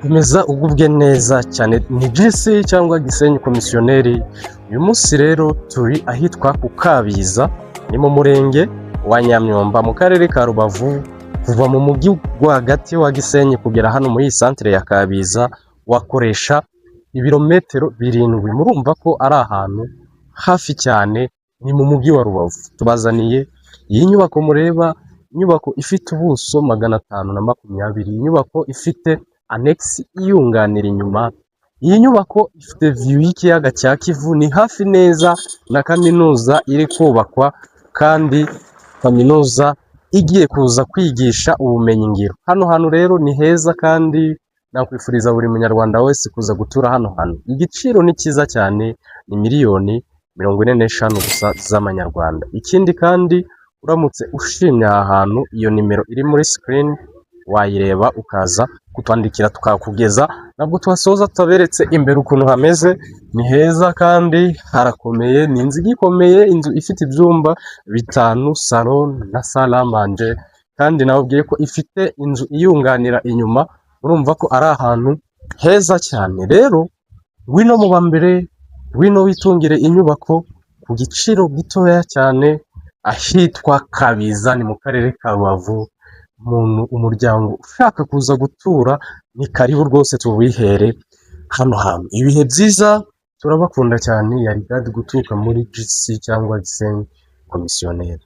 Komeza ugubwe neza cyane. Ni GC cyangwa Gisenyi Komisiyoneri. Uyu munsi rero turi ahitwa ku Kabiza, ni mu murenge wa Nyamyumba, mu karere ka Rubavu. Kuva mu mujyi rwagati wa Gisenyi kugera hano muri iyi santere ya Kabiza wakoresha ibirometero 7. Murumva ko ari ahantu hafi cyane, ni mu mujyi wa Rubavu. Tubazaniye iyi nyubako mureba, inyubako ifite ubuso 520, inyubako ifite annexe iyunganira inyuma. Iyi nyubako ifite view y'ikiyaga cya Kivu, ni hafi neza na kaminuza iri kubakwa, kandi kaminuza igiye kuza kwigisha ubumenyingiro. Hano hantu rero ni heza, kandi nakwifuriza buri munyarwanda wese kuza gutura hano hantu. Igiciro ni cyiza cyane, ni miliyoni 45 gusa z'amanyarwanda. Ikindi kandi, uramutse ushimye aha hantu, iyo nimero iri muri screen wayireba ukaza kutwandikira tukakugeza. Ntabwo twasoza tutaberetse imbere ukuntu hameze. Ni heza kandi harakomeye, ni inzu igikomeye, inzu ifite ibyumba bitanu, salon na salle à manger, kandi nababwiye ko ifite inzu iyunganira inyuma. Urumva ko ari ahantu heza cyane. Rero ngwino mu ba mbere, ngwino witungire inyubako ku giciro gitoya cyane, ahitwa Kabiza, ni mu karere ka Rubavu. Umuntu, umuryango ushaka kuza gutura, ni karibu rwose, tuwihere hano hantu. Ibihe byiza, turabakunda cyane. Yari Gadi guturuka muri GC cyangwa Gisenyi Komisiyoneri.